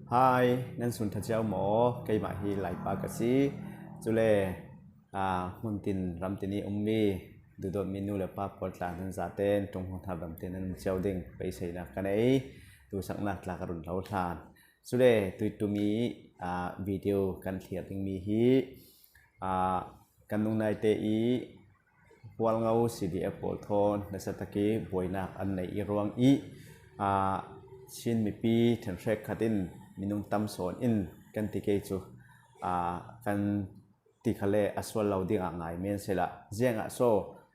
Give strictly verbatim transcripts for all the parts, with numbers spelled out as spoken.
Hi, nan sun tha ciau maw? Keimah hi Laipa ka si. Cule, aa, hmun tin ram tin i um mi, duhdawtmi nu le pa pawl tla nan zaten ṭong hmun hap ram tin nan um ciau ding beiseina ka nei. Tusaknak tla ka run hlo hlan. Cule, tuiṭum i, aa, video kan thlir ding mi hi, aa, kan nungnaite i Hualngo C D F pawl thawn nasa tak i buainak an nei i ruang i, aa, Chin mipi ṭhenhrek khat in minung tam sawn in kan ti kei cu, aa, kan ti kha le a sual lo dingah ngai men sehla, ziangah so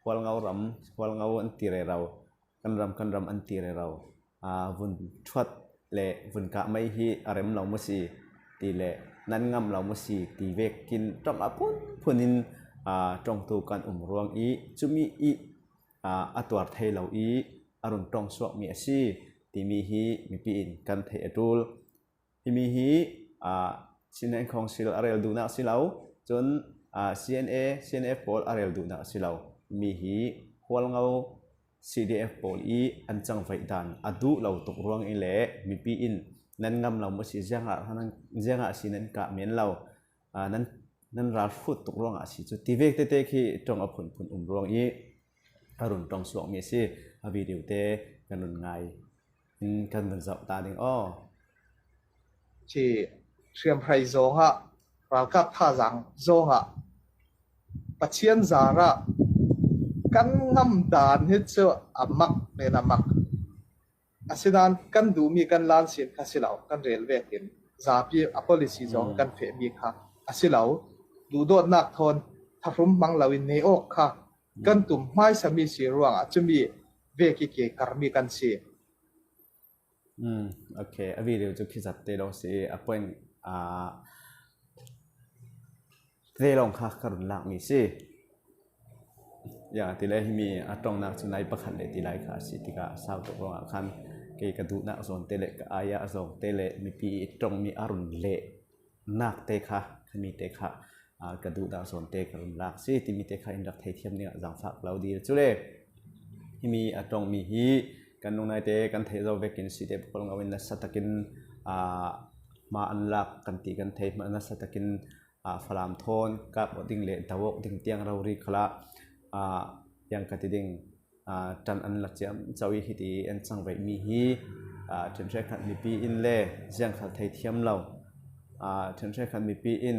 Hualngo ram, Hualngo an ti rero, kan ram, kan ram an ti rero, aa, vun ṭhuat le vun kah mai hi a rem lo maw si ti le nan ngam lo maw si ti vekin ṭong a phunphun in, aa, ṭongtu kan um ruang i cumi i, aa, a tuar thei lo i a run ṭong suakmi a si timi hi mipi in kan theih a ṭul. Himi hi, aa, Chin Council a rel duhnak a si lo, cun, aa, C N A, C N F pawl a rel duhnak a si lo. Himi hi Hualngo C D F pawl i an cangvaih dan a duh lo tuk ruang i le mipi in nan ngam lo maw si, ziangah, ziangah a si nan kah men lo, aa, nan, nan ral hrut tuk ruangah a si cu ti vek tete khi ṭong a phunphun um ruang i a run ṭong suakmi a si. A video te kan run ngai in kan vun zoh ta ding aw. Ci hriamhrei zawngah, ralkap thazaang zawngah Pathian zarah kan ngam dan hi cu a mak men a mak. Asinain kan duhmi kan lan sin kha si lo, kan rel vekin zapi a policy zawng kan fehmi kha a si lo. Duhdawtnak thawn thahrum hmang loin nei awk kha kan tum hmaisami si ruangah cumi vek i ke karmi kan si. Mm, ok, a video cu khi zat te lawng si, a point, aa, te lawng kha ka run lakmi si. Ya, tile himi a ṭongnak cu nai pakhat le ti lai kha a si tikah a sau tuk ruangah khan kei ka duhnak zawn te le ka aya zawn te le mipi i ṭongmi a run leh nak te kha, khami te kha, aa, ka duhnak zawn te ka run lak si timi te kha in rak theithiam dingah zaangfak lo dil. Cule himi a ṭongmi hi kan nungnaite kan theih zo vekin C D F Hualngo in nasa takin, aa, hma an lak kan ti kan thei, hma nasa takin, aa, Falam thawn kap awk ding le do awk ding tiang rori khalah, aa, tiang ka ti ding, aa, ṭan an la ciamco i hiti an cangvaihmi hi, aa, ṭhenhrekkhat mipi in le ziangkhal theithiam lo, aa, ṭhenhrekkhat mipi in,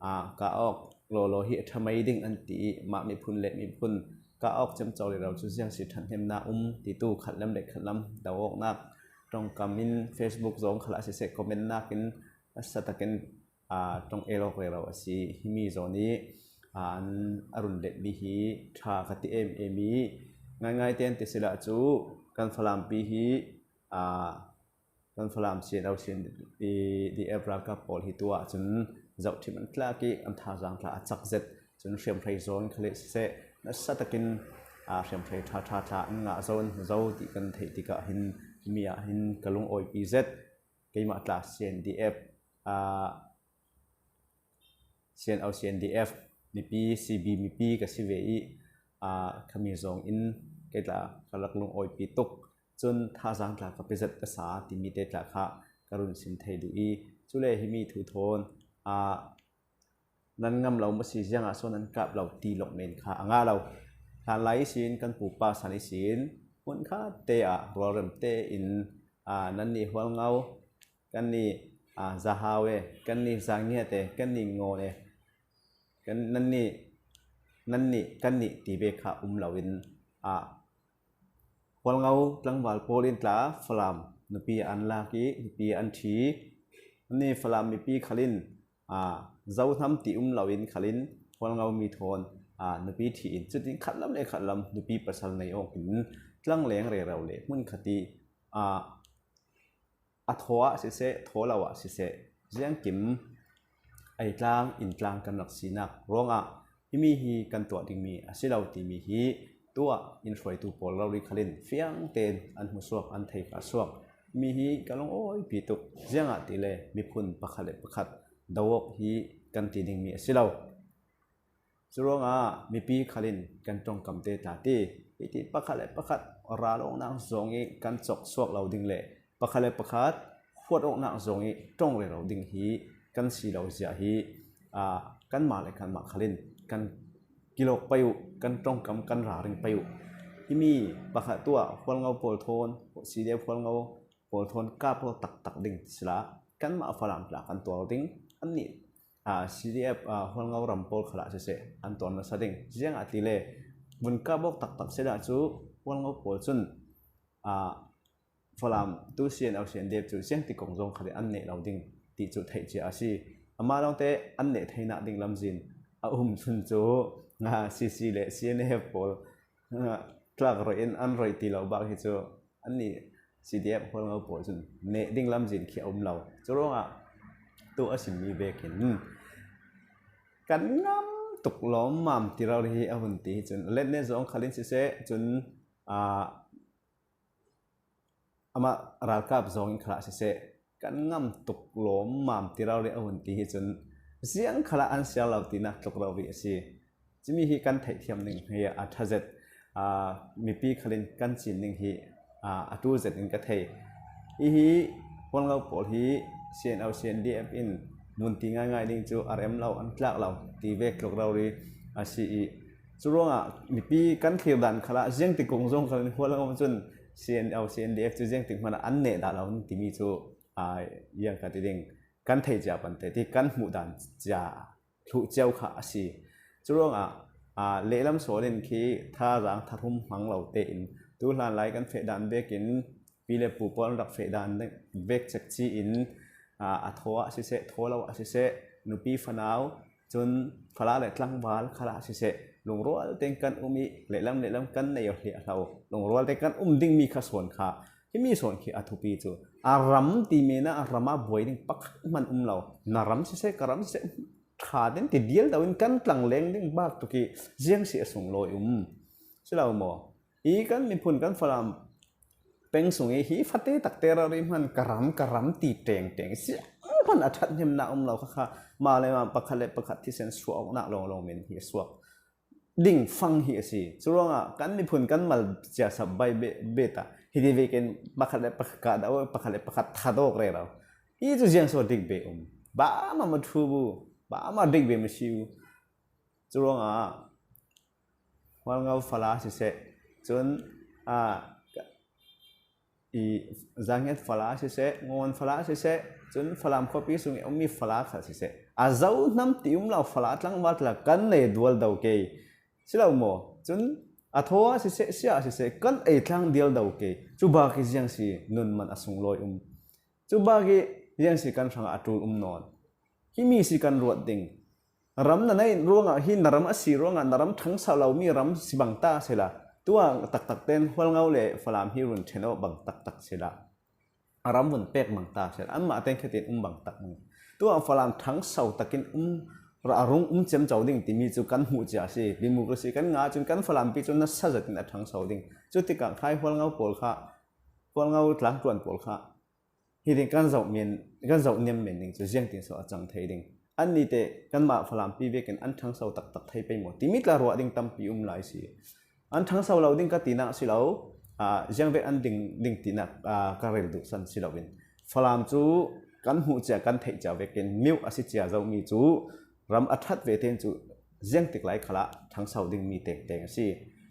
aa, kah awk lawlaw hi a ṭha mai ding an ti i mah miphun le miphun kah awk ciamco rero cu ziang si ṭhathnemnak um titu khatlam le khatlam do awknak ṭongkam in Facebook zawng khalah siseh comment nak in nasa takin, aa, ṭong el awk rero a si. Himi zawn i, aa, an a run letmi hi ṭha ka ti em em i ngaingai tein ti sila cu kan Falampi hi, aa, kan Falam C N O, C N D F ralkap pawl hi tu ahcun zohṭhim an tlak i an thazaang tla a cak zet. Cun hriamhrei zawn khal siseh nasa takin, aa, hriamhrei ṭha ṭha tla an ngah zo, an hmu zo ti kan theih tikah hin himi ah hin ka lungawipi zet. Keimah tla C N D F, aa, C N O, C N D F mipi, C B mipi ka si ve i, aa, khami zong in kei tla ka rak lungawipi tuk. Cun thazaang tla ka pe zet ka sa timi te tla kha ka run sim thei duh i, cule himi thu thawn, aa, nan ngam lo maw si, ziangah so nan kap lo ti lawng men kha a ngah lo. Hlanlai ihsin kan pupa san ihsin hmunkhat te ah rualrem tein, aa, nannih Hualngo, kannih, aa, Zahau e, kannih Zangiat e, kannih Ngawn e, kan, nannih, nannih, kannih ti ve kha um loin, aa, Hualngo tlangval pawl in tla Falam nupi an lak i nupi an ṭhi. Nannih Falam mipi khalin, aa, Zohnam ti um loin khalin Hualngo mi thawn, aa, nupi ṭhi in cutin khatlam le khatlam nupi pasal nei awk in tlangleng rero le hmunkhat i, aa, a thaw ah siseh, thaw lo ah siseh, ziangkim eitlang intlang kan rak sinak ruangah himi hi kan tuah dingmi a si lo timi hi tuah in hruaitu pawl rori khalin fiang tein an hmusuak, an theikha suak. Himi hi ka lungawipi tuk, ziangahtile miphun pakhat le pakhat do awk hi kan ti dingmi a si lo. Curuangah mipi khalin kan ṭongkam te tla ti, hiti pakhat le pakhat ral awknak zong i kan cawk suak lo ding le pakhat le pakhat phuat awknak zong i ṭong rero ding hi kan si lo zia hi, aa, kanmah le kanmah khalin kan kilawk pei uh, kan ṭongkam kan ralring pei uh. Himi pakhat tuah Hualngo pawl thawn, C D F Hualngo pawl thawn kap awk taktak ding sila, kanmah Falam tla kan tuar ding, annih, aa, C D F, aa, Hualngo ram pawl khalah siseh an tuar nasa ding. Ziangahtile vun kap awk taktak sila cu Hualngo pawl cun, aa, Falam tu C N L C N D F cu ziangtik kong zong khalin an neh lo ding ti cu theih cia a si. Amah lawngte an neh theinak ding lamzin a um cun cu, aa, C C le C N F pawl, aa, tlak roi in an roi ti lo bak hi cu annih C D F Hualngo pawl cun neh ding lamzin khi a um lo. Curuangah tu a simmi vekin kan ngam tuk lawmmam ti rori hi a hun ti hi cun, letnet zong khalin siseh cun, aa, amah ralkap zong in khalah siseh kan ngam tuk lawmmam ti rori a hun ti hi cun, ziang khalah an siar lo tinak tluk rori a si. Cumi hi kan theihthiam ding hi a ṭha zet, aa, mipi khalin kan cin ding hi, aa, a ṭul zet in ka thei. Hihi Hualngo pawl hi C N L C N D F in mun ti ngaingai ding cu a rem lo, an tlak lo ti vek tluk rori a si i, curuangah mipi kan thlir dan khalah ziangtik kong zong khalin Hualngo cun C N L C N D F cu ziangtik hmanah an neh dah lo timi cu, aa, ziang ka ti ding, kan thei cia pante ti kan hmuh dan cia thluh cio kha a si. Curuangah, aa, lehlam sawl in khi thazaang thathum hmang lo tein tu hlanlai kan feh dan vekin pi le pu pawl an rak feh dan vek cekci in, aa, a thaw ah siseh, thaw lo ah siseh, nupi fanau, cun fala le tlangval khalah siseh, lungrual tein kan um i lehlam lehlam kan nei aw hliahhlo, lungrual tein kan um dingmi kha sawn kha, himi sawn khi a thupi cu a ram ti men ah a ram ah buai ding pakhat hman um lo. Na ram siseh, ka ram siseh, ṭha den ti dial do in kan tlang leng ding bak tuk i ziang si a sunglawi um si lo maw? I kan miphun kan Falam peng sung i hi fate takte rori hman ka ram, ka ram ti tengteng si hman a ṭhathnemnak um lo kha kha, mah le mah pakhat le pakhat thisen suah awknak lawnglawng men hi a suak ding fang hi a si. Curuangah kan miphun kan mal ciasap bai be, be ta. Hiti vekin pakhat le pakhat kah dah, pakhat le pakhat that awk rero. Hi cu ziang so dik be um. Ba ma ma thu bu, ba ma dik be ma si u. Curuangah Hualngo fala siseh, cun, aa, i Zangiat fala siseh, Ngawn fala siseh, cun Falam khuapi sung i ummi fala kha siseh, a zo hnam ti um lo fala tlangval tla kan nei dual do kei si lo maw? Cun a thaw ah siseh, sia ah siseh, kan ei tlang dial do kei. Cu bak i ziang si nun man a sunglawi um. Cu bak i ziang si kan hrangah a ṭul um nawn. Himi si kan ruat ding. Ram na neih ruangah hi na ram a si ruangah na ram ṭhangso lomi ram si bang ta sila, tuah taktak ten Hualngo le Falam hi run ṭhen awk bang taktak sila, a ram vun pek bang ta sila, anmah ten khetin um bang tak. Tuah Falam ṭhangso takin um, a rung um ciamco ding timi cu kan hmuh cia a si. Democracy kan ngah cun kan Falampi cu nasa zetin a ṭhangso ding. Cutikah khai Hualngo pawl kha, Hualngo tlangṭuan pawl kha, hi ding kan zoh men, kan zoh niam men ding cu ziangtin so a cang thei ding? Annih te kanmah Falampi vekin an ṭhangso taktak thei pei maw timi tla ruah ding tampi um lai si. An ṭhangso lo ding ka tinak si lo, aa, ziangvek an ding ding tinak, aa, ka rel duhsan si loin Falam cu kan hmuh cia kan theih cia vekin miuh a si cia zomi cu ram a ṭhat ve tein cu ziangtik lai khalah ṭhangso dingmi tengteng a si.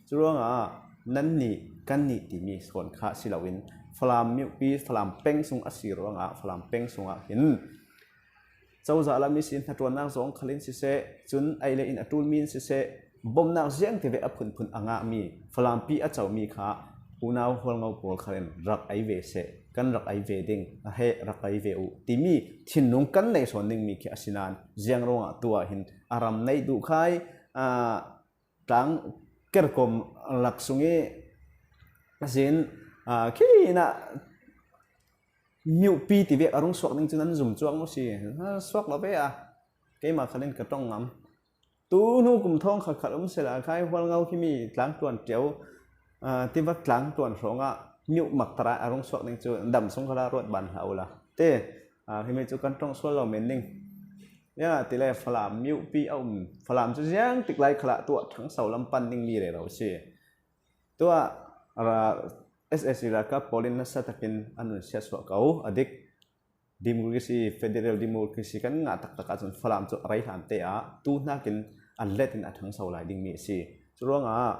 Curuangah nannih, kannih timi sawn kha si loin Falam miuhpi, Falam peng sung a si ruangah Falam peng sungah hin cozah lam ihsin hnaṭuannak zawng khalin siseh, cun ei le in a ṭulmi in siseh, bawmhnak ziangtivek a phunphun a ngahmi, Falampi a comi kha unau Hualngo pawl khalin rak ei ve seh, kan rak ei ve ding, a heh rak ei ve uh timi thinlung kan nei sawn dingmi khi a si nain ziang ruangah tuah hin a ram neih duh khai, aa, tlang kerkom lak sung i a sin, aa, khi in ah miuhpi tivek a rung suak ding cun an zum cuak maw si? Ha, suak lo ve a, keimah khalin ka ṭong ngam. Tu hnu kum thawng khat khat um sila khai Hualngo khimi tlangṭuan ṭio, aa, tivak tlangṭuan hrawngah miuh maktarai a rung suak ding cu dam sung khalah ruat ban hlah ula. Te, aa, khimi cu kan ṭong sual lo men ding. Ziangahtile Falam miuhpi a um, Falam cu ziangtik lai khalah tuah ṭhangso lam pan dingmi rero a si. Tuah, aa, S A C ralkap pawl in nasa takin an run siatsuah ko, a dik. democracy, federal democracy kan ngah taktak ahcun Falam cu a rei hlan te ah tu hnakin a let in a ṭhangso lai dingmi a si. Curuangah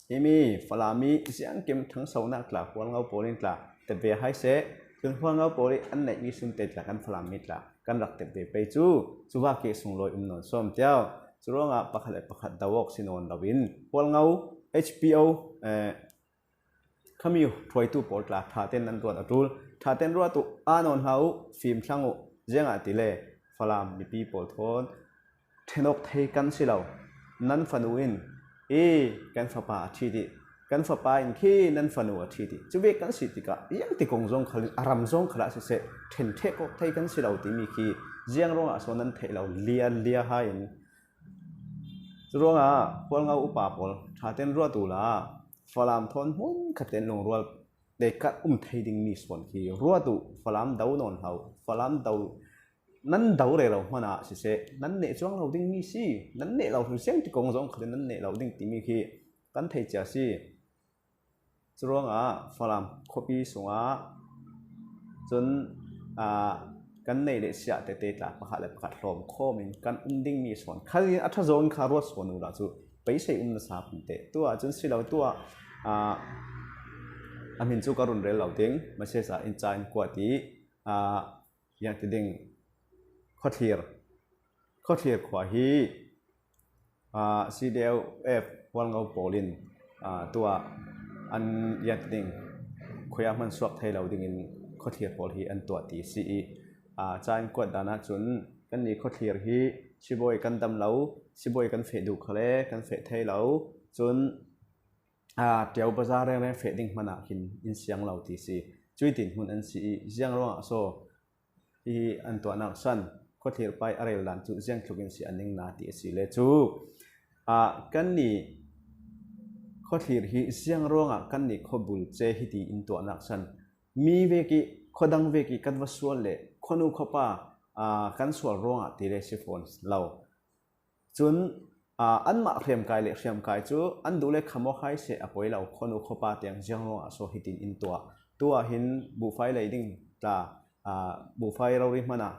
himi Falam i ziangkim ṭhangsonak tla Hualngo pawl in tla tep ve hai seh, cun Hualngo pawl i an neihmi sum te tla kan Falam mi tla kan rak tep ve pei cu, cuvak i sunglawi um nawn sawm tiau. Curuangah pakhat le pakhat do awk si nawn loin Hualngo H P O, eh, khami hruaitu pawl tla ṭha tein nan ruat a ṭul. Ṭha tein ruat uh a nawn hlah uh, fim thlang uh, ziangahtile Falam mipi pawl thawn ṭhen awk thei kan si lo. Nan fanu in, "E, kan fapa a ṭhit i, kan fapa in khi nan fanu a ṭhit i, cu bik kan si tikah iangti kong zong khal in a ram zong khalah siseh, ṭhen ṭhek awk thei kan si lo," timi khi ziang ruangah so nan theih lo lialia hai in. Curuangah Hualngo upa pawl ṭha tein ruat uhla, Falam thawn hmun khat tein lungrual te kan um thei dingmi sawn khi ruat uh. Falam do nawn hlah uh, Falam do, nan do rero hmanah siseh, nan neh cuang lo dingmi si, nan neh lo, ziangti kong zong khal in nan neh lo ding timi khi kan thei cia si. Curuangah Falam khuapi sungah cun, aa, kan neih le siah tete tla pakhat le pakhat hlawm khawm in kan um dingmi sawn khal in a ṭha zawn kha ruat sawn uhla cu beisei um nasa pin teh. Tuah cun si lo, tuah, aa, a hmin cu ka run rel lo ding, message ah in ca in kuat i, aa, ziangti ding, khuathlir, khuathlir khua hi, aa, C D F Hualngo pawl in, aa, tuah an ziangti ding, khuia hman suak thei lo dingin khuathlir pawl hi an tuah ti si i, aa, ca in kuat dan ahcun kannih khuathlir hi sibawi kan dam lo, sibawi kan feh duh khal le kan feh thei lo, cun, aa, Ṭio bazar rengreng feh ding hmanah khin in siang lo ti si. Cuih dinhmun an si i, ziang ruangah so hi an tuahnak san, khuathlir pa i a rel dan cu ziangtluk in si a ning na ti a si le cu, aa, kannih khuathlir hi ziang ruangah kannih khuabul ce hiti in tuahnak san, mi vek i khuadang vek i kan va sual le khuanu khuapa, aa, kan sual ruangah ti le si fawn lo. Cun, aa, anmah hriamkai le hriamkai cu an duh le kham awk hai seh a poi lo, khuanu khuapa tiang ziang ruangah so hitin in tuah. Tuah hin buhfai lei ding tla, aa, buhfai rori hmanah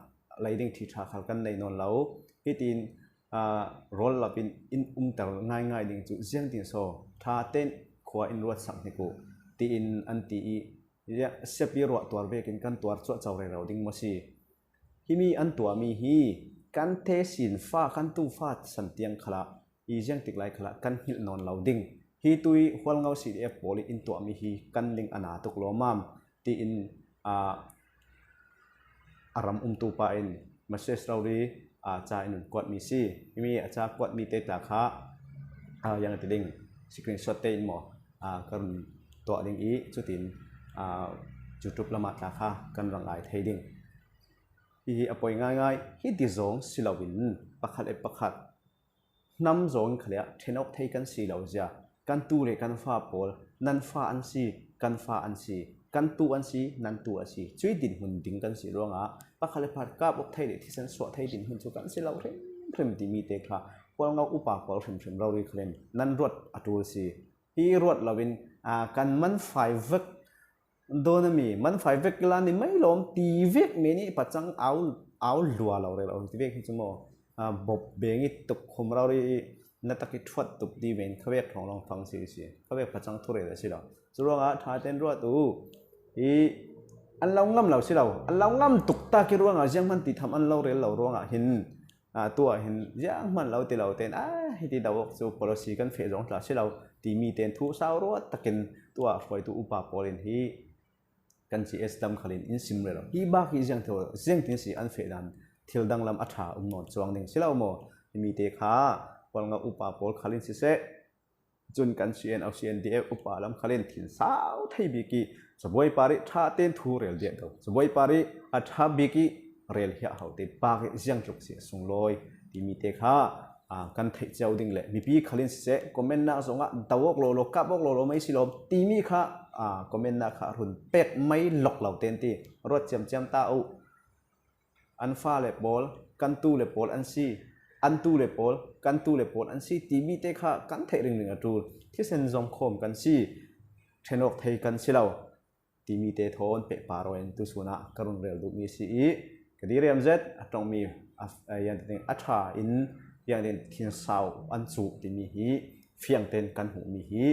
lei ding ṭhiṭha khal kan nei nawn lo. Hitin, aa, rawl lap in in umter ngaingai ding cu ziangtin so ṭha tein khua in ruatsak hnik uh, tiin an ti i, siapi ruah tuar vekin kan tuar cuahco rero ding maw si? Himi an tuahmi hi kan thesin fa, kan tufa san tiang khalah, i ziangtik lai khalah kan hngilh nawn lo ding. Hi tui Hualngo C D F pawl i in tuahmi hi kan ning a na tuk lawmam, tiin, aa, a ram umtu pa in message rori, aa, ca in run kuatmi si. Himi a ca kuatmi te tla kha, aa, ziangti ding, screenshot te in maw, aa, ka run tuah ding i, cutin, aa, YouTube lamah tla kha kan rang ngai thei ding. Hihi a poi ngaingai, hiti zong si loin pakhat le pakhat hnam zong khaliah ṭhen awk thei kan si lo zia. Kan tu le kan fa pawl, nan fa an si, kan fa an si, kan tu an si, nan tu a si. Cuih dinhmun ding kan si ruangah pakhat le pakhat kap awk thei le thisen suah thei dinhmun cu kan si lo hrimhrim timi te kha Hualngo upa pawl hrimhrim rori khalin nan ruat a ṭul si. Hi ruat loin, aa, kan man fai vek dawnami, man fai vek ila ni mai lawm ti vek, mi nih pacang au, au lua lo rero ti vek hi cu maw? Aa, bop beng i tuk khum rori i na tak i ṭhuat tuk ti men khavek ṭhawng lawng fang si si. Khavek pacang thurel a si lo. Curuangah ṭha tein ruat uh. I an lo ngam lo si lo. An lo ngam tuk tak i ruangah zianghman ti tham an lo rel lo ruangah hin, aa, tuah hin zianghman lo ti lo tein, aa, hiti do awk cu policy kan feh zong tla si lo timi tein thu sau ruat takin tuah hruaitu upa pawl in hi kan C S dam khalin in sim rero. Hi bak hi ziang thil, ziangtin si an feh dan thil danglam a ṭha um nawn cuang ding si lo maw? Himi te kha Hualngo upa pawl khalin siseh, cun kan C N O C N D F upa lam khalin thinsau thei bik i cabuai par i ṭha tein thu rel diah do. Cabuai par i a ṭha bik i rel hiah ho te bak i ziangtluk si a sunglawi timi te kha, aa, kan theih cio ding le mipi khalin siseh, comment nak zongah do awk lawlaw, kap awk lawlaw mai si lawm timi kha, aa, comment nak kha run pek mai lok lo ten ti ruat ciamciam ta uh. An fa le pawl, kan tu le pawl an si, an tu le pawl, kan tu le pawl an si timi te kha kan theih ringring a ṭul. Thisen zong khawm kan si, ṭhen awk thei kan si lo. timi te thawn pehpar aw in tusun ah ka run rel duh mi si i, ka diriam zet a ṭong mi a, a, yang ting a ṭha in yang ting khinsau an cu timi hi fiang ten kan hmuh mi hi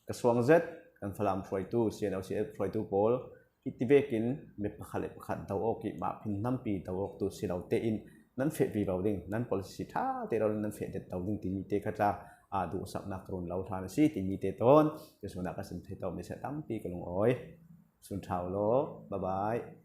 ka suang zet kan Falam hruaitu, C N O C F hruaitu pawl hi ti vekin mi pakhat le pakhat do awk i mah phin nampi do awk tu si lo tein nan feh vivo ding, nan policy ṭha te lo nan feh det do ding timi te kha tla a duhsaknak ka run lo hlan a si timi te thawn ka sunah ka sim thei tawk mi si tampi ka lungawi. Sun ṭha u law, bye bye.